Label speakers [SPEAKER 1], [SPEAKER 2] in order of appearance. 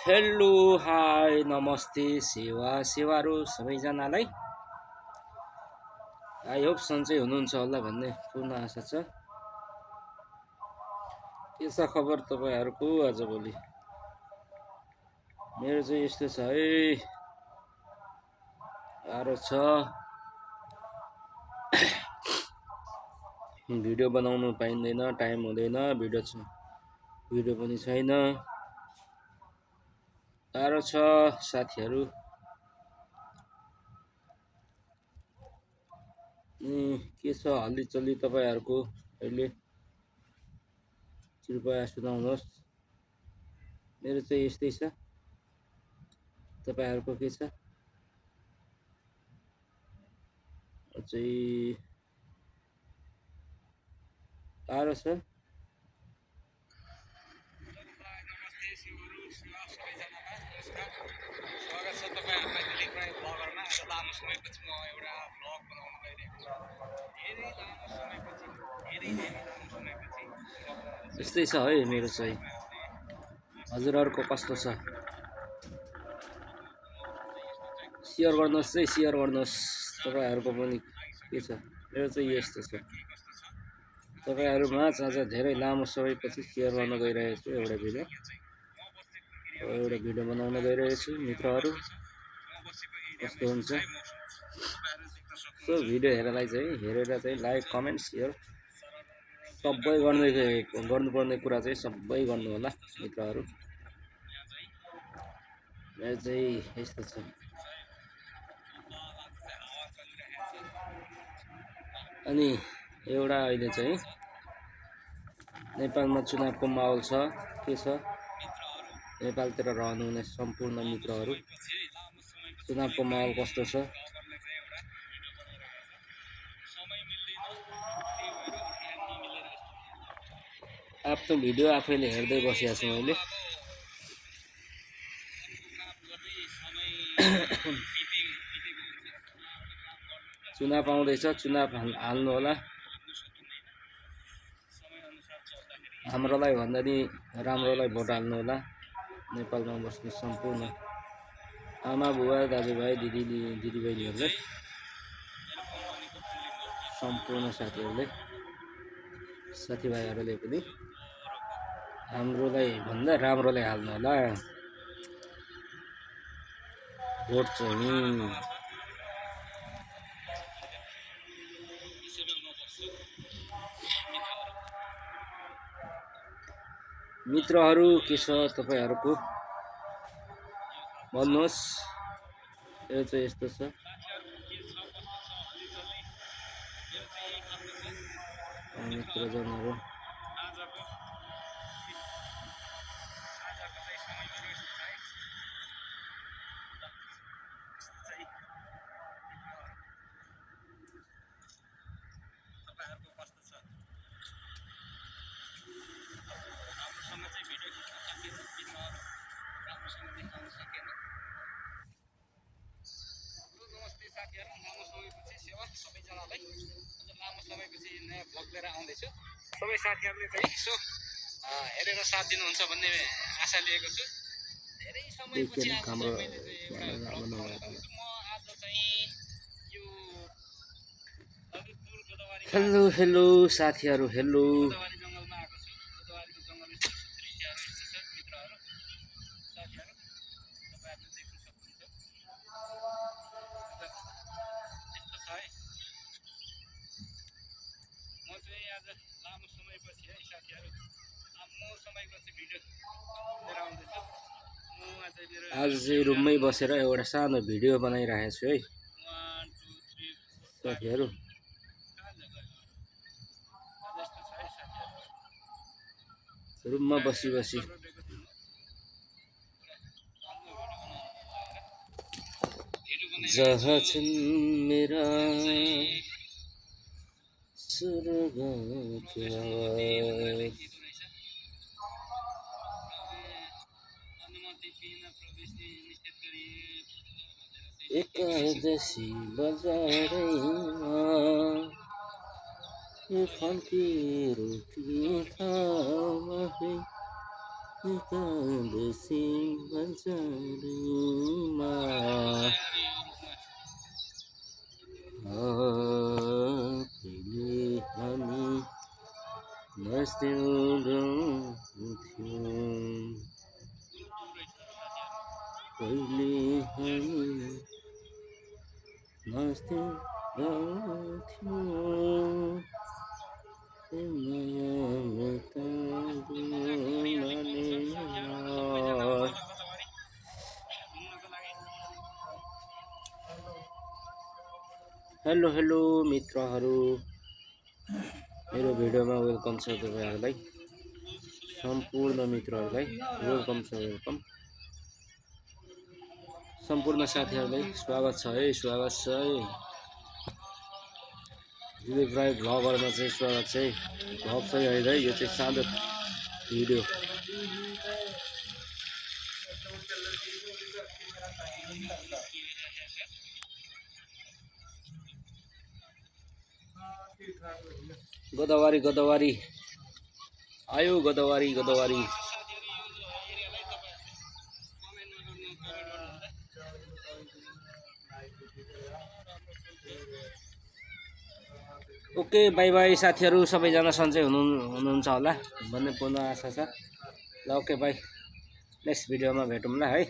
[SPEAKER 1] Hello hi नमस्ते सेवाहरू सबैजनालाई। आई होप सन्चै हुनुहुन्छ होला भन्ने पूर्ण आशा छ। के छ खबर तपाईँहरूको आजभोलि? मेरो चाहिँ यस्तो छ है, गाह्रो छ। भिडियो बनाउनु पाइँदैन, टाइम हुँदैन, भिडियो पनि छैन, गाह्रो छ साथीहरू। के छ हल्लीचल्ली तपाईँहरूको अहिले? कृपया सुनाउनुहोस्। मेरो चाहिँ यस्तै छ, तपाईँहरूको के छ? चाहिँ गाह्रो छ।
[SPEAKER 2] स्वागत छ तपाईहरुलाई दिलीप राई ब्लगरमा। आज लामो समयपछि म एउटा ब्लग बनाउन गइरहेको छु। धेरै लामो समयपछि
[SPEAKER 1] यस्तै छ है मेरो चाहिँ। हजुरहरूको कस्तो छ? सेयर गर्नुहोस् है, सेयर गर्नुहोस्। तपाईँहरूको पनि के छ? मेरो चाहिँ यस्तो छ। तपाईँहरूमा आज धेरै लामो समयपछि सेयर गर्न गइरहेको छु एउटा भिडियो बनाउन गइरहेको छु। मित्रहरू कस्तो हुन्छ? सो भिडियो हेरेर चाहिँ लाइक, कमेन्ट, सेयर सबै गर्नुपर्ने कुरा चाहिँ सबै गर्नु होला मित्रहरू। मेरो चाहिँ यस्तो छ। अनि एउटा अहिले चाहिँ नेपालमा चुनावको माहौल छ। के छ नेपालतिर रहनुहुने सम्पूर्ण मित्रहरू, चुनावको माहौल कस्तो छ? आफ्नो भिडियो आफैले हेर्दै बसिएको छु मैले। चुनाव आउँदैछ, चुनाव हाल्नु होला। हाम्रोलाई भन्दा नि राम्रोलाई भोट हाल्नु होला। नेपालमा बस्ने सम्पूर्ण आमा बुवा दाजुभाइ दिदीबहिनीहरूले, सम्पूर्ण साथीभाइहरूले पनि हाम्रोलाई भन्दा राम्रोलाई हाल्नु होला भोट चाहिँ। मित्रहरू के छ तपाईहरुको? भन्नुहोस्। यो चाहिँ यस्तो छ। मित्रजनहरू
[SPEAKER 2] लामो समयपछि सेवा सबैजनालाई। आज लामो समयपछि नयाँ ब्लग लिएर आउँदैछु। सबै साथीहरूले चाहिँ यसो हेरेर साथ दिनुहुन्छ भन्ने आशा लिएको छु। धेरै समयपछि आज चाहिँ मैले चाहिँ एउटा ब्लग बनाउन गएको छु। म आज चाहिँ यो ललितपुर गोदावरी
[SPEAKER 1] हेलो साथीहरू, हेलो।
[SPEAKER 2] गोदावरी जङ्गलमा आएको छु। गोदावरीको जङ्गल यस्तो दृश्यहरू यस्तो छ मित्रहरू, साथीहरू तपाईहरुले देख्न सक्नुहुन्छ। यस्तो छ है। म चाहिँ आज लामो समयपछि है साथीहरू, लामो समयपछि भिडियो लिएर आउँदैछु।
[SPEAKER 1] आज चाहिँ रुममै बसेर एउटा सानो भिडियो बनाइरहेको छु है साथीहरू। रुममा बसी जहाँ छन् मेरा स्वर्गका एकादशी बजारैमा फर्की रोटी ठाउँमा एकादशी हजारीमा पहिले हामी नाच्थ्यौं गाउँथ्यौं पहिले हामी नाच्थ्यौं गाउँथ्यौं हेलो हेलो मित्रहरू मेरो भिडियोमा वेलकम छ तपाईहरुलाई सम्पूर्ण मित्रहरूलाई वेलकम छ वेलकम सम्पूर्ण साथीहरुलाई स्वागत छ है दिलीप राई भ्लगरमा चाहिँ स्वागत छ है भ्लग चाहिँ होइन है यो चाहिँ सानो भिडियो गोदावरी आयो गोदावरी ओके बाई बाई साथीहरु सबैजना सन्चै हुनुहुन्छ होला भन्ने पूर्ण आशा छ ल ओके बाई नेक्स्ट भिडियोमा भेटौँ ल है।